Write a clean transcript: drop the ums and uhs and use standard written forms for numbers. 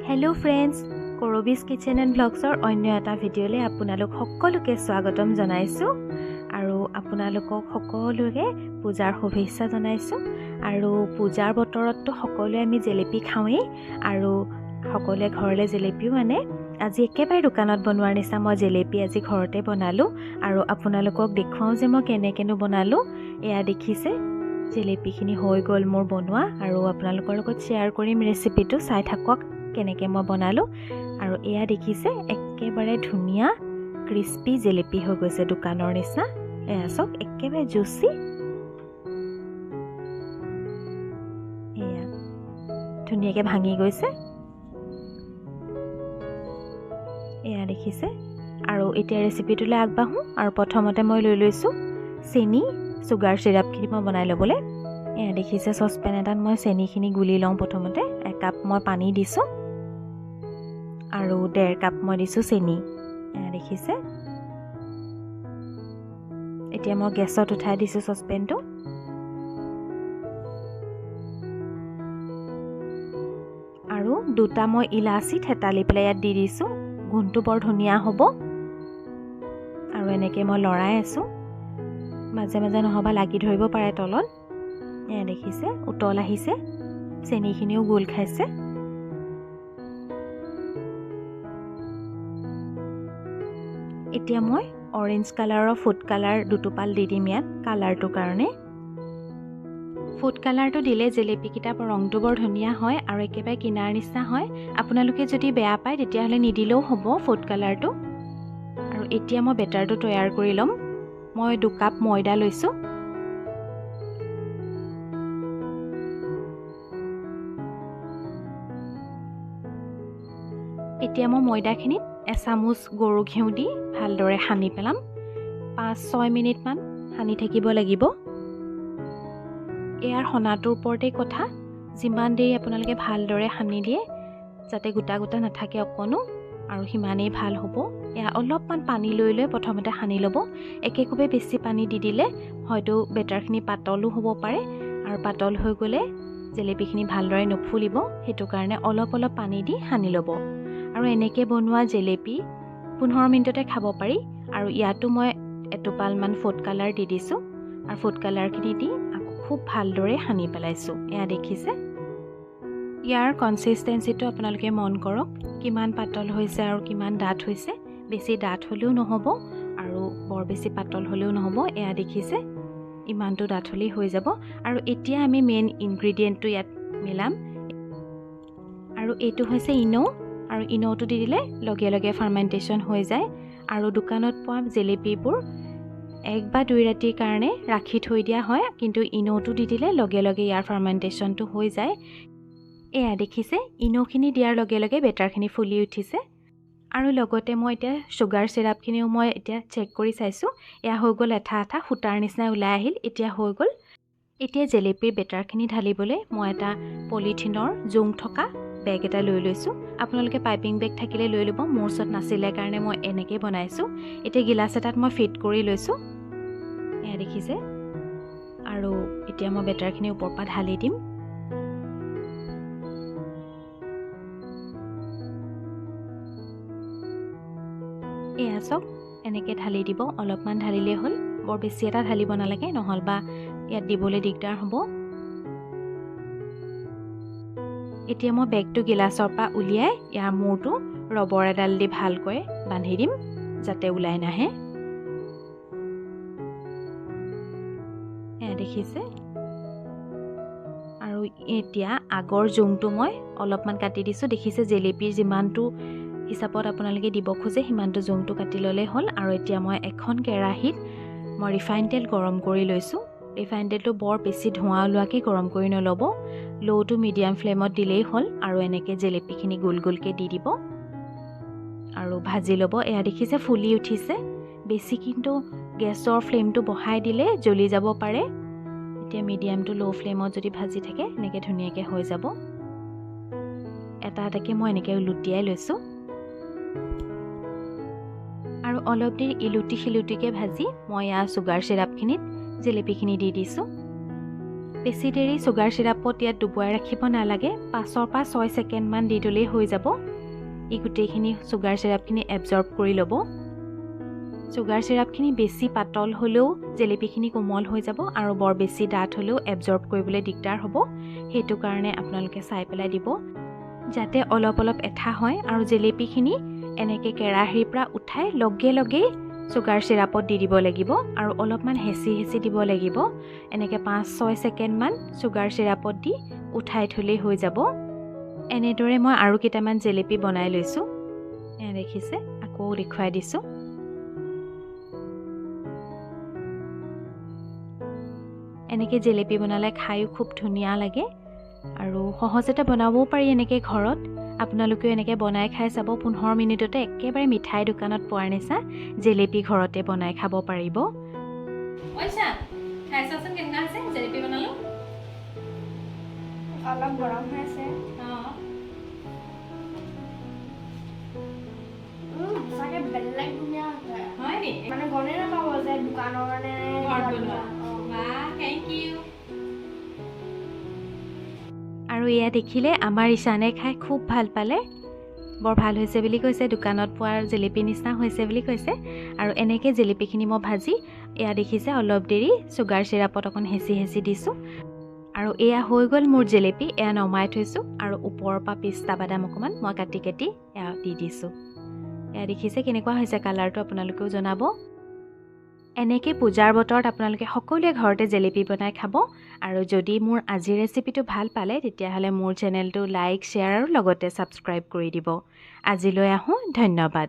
Hello' friends, কৰবীজ kitchen and ভ্লগছৰ অন্য এটা ভিডিঅ'লৈ আপোনালোক সকলোকে স্বাগতম জনাইছোঁ আৰু আপোনালোকক সকলোকে পূজাৰ শুভেচ্ছা জনাইছোঁ। আৰু পূজাৰ বতৰততো সকলোৱে আমি জেলেপি খাওঁৱেই আৰু সকলোৱে ঘৰলৈ জেলেপিও আনে। আজি একেবাৰে দোকানত বনোৱাৰ নিচিনা মই জেলেপি আজি ঘৰতে বনালোঁ আৰু আপোনালোকক দেখুৱাওঁ যে মই কেনেকৈনো বনালোঁ। এয়া দেখিছে, জেলেপিখিনি হৈ গ'ল মোৰ বনোৱা আৰু আপোনালোকৰ লগত শ্বেয়াৰ কৰিম ৰেচিপিটো, চাই থাকক কেনেকৈ মই বনালোঁ। আৰু এয়া দেখিছে, একেবাৰে ধুনীয়া ক্ৰিস্পি জেলেপি হৈ গৈছে দোকানৰ নিচিনা। এয়া চাওক, একেবাৰে জুচি, এয়া ধুনীয়াকৈ ভাঙি গৈছে, এয়া দেখিছে। আৰু এতিয়া ৰেচিপিটোলৈ আগবাঢ়োঁ। আৰু প্ৰথমতে মই লৈ লৈছোঁ চেনি, চুগাৰ চিৰাপখিনি মই বনাই ল'বলৈ। এয়া দেখিছে, চচপেন এটাত মই চেনিখিনি গুলি লওঁ। প্ৰথমতে একাপ মই পানী দিছোঁ আৰু 1.5 কাপ মই দিছোঁ চেনি। এয়া দেখিছে, এতিয়া মই গেছত উঠাই দিছোঁ চচপেনটো। আৰু দুটা মই ইলাচি থেতালি পেলাই ইয়াত দি দিছোঁ, গোন্ধটো বৰ ধুনীয়া হ'ব। আৰু এনেকৈ মই লৰাই আছোঁ মাজে মাজে, নহ'বা লাগি ধৰিব পাৰে তলত। এয়া দেখিছে, উতল আহিছে, চেনিখিনিও গোল খাইছে। এতিয়া মই অৰেঞ্জ কালাৰৰ ফুড কালাৰ দুটোপাল দি দিম ইয়াত কালাৰটোৰ কাৰণে। ফুড কালাৰটো দিলে জেলেপীকেইটা ৰংটো বৰ ধুনীয়া হয় আৰু একেবাৰে কিনাৰ নিচিনা হয়। আপোনালোকে যদি বেয়া পায় তেতিয়াহ'লে নিদিলেও হ'ব ফুড কালাৰটো। আৰু এতিয়া মই বেটাৰটো তৈয়াৰ কৰি ল'ম। মই 2 কাপ ময়দা লৈছোঁ। এতিয়া মই ময়দাখিনিত এচামুচ গৰু ঘিউ দি ভালদৰে সানি পেলাম। 5-6 মিনিটমান সানি থাকিব লাগিব। ইয়াৰ সনাটোৰ ওপৰতেই কথা, যিমান দেৰি আপোনালোকে ভালদৰে সানি দিয়ে যাতে গোটা গোটা নাথাকে অকণো, আৰু সিমানেই ভাল হ'ব। এয়া অলপমান পানী লৈ লৈ প্ৰথমতে সানি ল'ব। একেকোবে বেছি পানী দি দিলে হয়তো বেটাৰখিনি পাতলো হ'ব পাৰে আৰু পাতল হৈ গ'লে জেলেপিখিনি ভালদৰে নুফুলিব। সেইটো কাৰণে অলপ অলপ পানী দি সানি ল'ব। আৰু এনেকৈ বনোৱা জেলেপি 15 মিনিটতে খাব পাৰি। আৰু ইয়াতো মই এটোপালমান ফুড কালাৰ দি দিছোঁ আৰু ফুড কালাৰখিনি দি আকৌ খুব ভালদৰে সানি পেলাইছোঁ। এয়া দেখিছে, ইয়াৰ কনচিষ্টেঞ্চিটো আপোনালোকে মন কৰক, কিমান পাতল হৈছে আৰু কিমান ডাঠ হৈছে। বেছি ডাঠ হ'লেও নহ'ব আৰু বৰ বেছি পাতল হ'লেও নহ'ব। এয়া দেখিছে, ইমানটো ডাঠ হ'লেই হৈ যাব। আৰু এতিয়া আমি মেইন ইনগ্ৰিডিয়েণ্টটো ইয়াত মিলাম। আৰু এইটো হৈছে ইন', আৰু ইন'টো দি দিলে লগে লগে ফাৰ্মেণ্টেশ্যন হৈ যায়। আৰু দোকানত পোৱা জেলেপিবোৰ 1 বা 2 ৰাতিৰ কাৰণে ৰাখি থৈ দিয়া হয়, কিন্তু ইন'টো দি দিলে লগে লগে ইয়াৰ ফাৰ্মেণ্টেশ্যনটো হৈ যায়। এয়া দেখিছে, ইন'খিনি দিয়াৰ লগে লগে বেটাৰখিনি ফুলি উঠিছে। আৰু লগতে মই এতিয়া চুগাৰ চিৰাপখিনিও মই এতিয়া চেক কৰি চাইছোঁ। এয়া হৈ গ'ল, এঠা এঠা সূতাৰ নিচিনা ওলাই আহিল, এতিয়া হৈ গ'ল। এতিয়া জেলেপিৰ বেটাৰখিনি ঢালিবলৈ মই এটা পলিথিনৰ জোং থকা বেগ এটা লৈ লৈছোঁ। আপোনালোকে পাইপিং বেগ থাকিলে লৈ ল'ব, মোৰ ওচৰত নাছিলে কাৰণে মই এনেকৈ বনাইছোঁ। এতিয়া গিলাচ এটাত মই ফিট কৰি লৈছোঁ, এয়া দেখিছে। আৰু এতিয়া মই বেটাৰখিনি ওপৰৰ পৰা ঢালি দিম। এয়া চাওক, এনেকৈ ঢালি দিব, অলপমান ঢালিলেই হ'ল, বৰ বেছি এটা ঢালিব নালাগে, নহ'লবা ইয়াত দিবলৈ দিগদাৰ হ'ব। এতিয়া মই বেগটো গিলাচৰ পৰা উলিয়াই ইয়াৰ মূৰটো ৰবৰ এডাল দি ভালকৈ বান্ধি দিম যাতে ওলাই নাহে। এয়া দেখিছে। আৰু এতিয়া আগৰ জোংটো মই অলপমান কাটি দিছোঁ। দেখিছে, জেলেপিৰ যিমানটো হিচাপত আপোনালোকে দিব খোজে সিমানটো জোংটো কাটি ল'লেই হ'ল। আৰু এতিয়া মই এখন কেৰাহীত মই ৰিফাইন তেল গৰম কৰি লৈছোঁ। ৰিফাইন তেলটো বৰ বেছি ধোঁৱা ওলোৱাকৈ গৰম কৰি নল'ব, ল' টু মিডিয়াম ফ্লেমত দিলেই হ'ল। আৰু এনেকৈ জেলেপিখিনি গোল গোলকৈ দি দিব আৰু ভাজি ল'ব। এয়া দেখিছে, ফুলি উঠিছে। বেছি কিন্তু গেছৰ ফ্লেমটো বঢ়াই দিলে জ্বলি যাব পাৰে। এতিয়া মিডিয়াম টু ল' ফ্লেমত যদি ভাজি থাকে এনেকৈ ধুনীয়াকৈ হৈ যাব। এটা এটাকৈ মই এনেকৈ লুটিয়াই লৈছোঁ আৰু অলপ দেৰি ইলুটি শিলুটিকৈ ভাজি মই ইয়াৰ চুগাৰ চিৰাপখিনিত জেলেপিখিনি দি দিছোঁ। বেছি দেৰি চুগাৰ চিৰাপত ইয়াত ডুবুৱাই ৰাখিব নালাগে, 5ৰ পৰা 6 ছেকেণ্ডমান দি দিলেই হৈ যাব। ই গোটেইখিনি চুগাৰ চিৰাপখিনি এবজৰ্ব কৰি ল'ব। চুগাৰ চিৰাপখিনি বেছি পাতল হ'লেও জেলেপিখিনি কোমল হৈ যাব আৰু বৰ বেছি ডাঠ হ'লেও এবজৰ্ব কৰিবলৈ দিগদাৰ হ'ব। সেইটো কাৰণে আপোনালোকে চাই পেলাই দিব, যাতে অলপ অলপ এঠা হয়। আৰু জেলেপিখিনি এনেকৈ কেৰাহীৰ পৰা উঠাই লগে লগেই চুগাৰ চিৰাপত দি দিব লাগিব আৰু অলপমান হেঁচি হেঁচি দিব লাগিব। এনেকৈ 5-6 ছেকেণ্ডমান চুগাৰ চিৰাপত দি উঠাই থ'লেই হৈ যাব। এনেদৰে মই আৰু কেইটামান জেলেপি বনাই লৈছোঁ। এয়া দেখিছে, আকৌ দেখুৱাই দিছোঁ। এনেকৈ জেলেপি বনালে খায়ো খুব ধুনীয়া লাগে আৰু সহজতে বনাবও পাৰি এনেকৈ ঘৰত। আপোনালোকেও এনেকৈ বনাই খাই চাব। 15 মিনিটতে একেবাৰে মিঠাই দোকানত পোৱাৰ নিচিনা জেলেপি ঘৰতে বনাই খাব পাৰিব। জেলেপি বনালোঁ, অলপ গৰম হৈ আছে। সঁচাকৈ বেলেগ ধুনীয়া হৈছে। হয় নি? মানে গমেই নাপাব যে দোকানৰ নে ঘৰত বনোৱা। Thank U. আৰু এয়া দেখিলে আমাৰ ঈশানে খাই খুব ভাল পালে, বৰ ভাল হৈছে বুলি কৈছে, দোকানত পোৱাৰ জেলেপি নিচিনা হৈছে বুলি কৈছে। আৰু এনেকৈ জেলেপিখিনি মই ভাজি এয়া দেখিছে অলপ দেৰি চুগাৰ চিৰাপত অকণ হেঁচি হেঁচি দিছোঁ। আৰু এয়া হৈ গ'ল মোৰ জেলেপি। এয়া নমাই থৈছোঁ আৰু ওপৰৰ পৰা পিস্তা বাদাম অকণমান মই কাটি কাটি এয়া দি দিছোঁ। এয়া দেখিছে কেনেকুৱা হৈছে কালাৰটো, আপোনালোকেও জনাব। এনেকৈ পূজাৰ বতৰত আপোনালোকে সকলোৱে ঘৰতে জেলেপি বনাই খাব। আৰু যদি মোৰ আজিৰ ৰেচিপিটো ভাল পালে তেতিয়াহ'লে মোৰ চেনেলটো লাইক, শ্বেয়াৰ আৰু লগতে ছাবস্ক্ৰাইব কৰি দিব। আজিলৈ আহোঁ, ধন্যবাদ।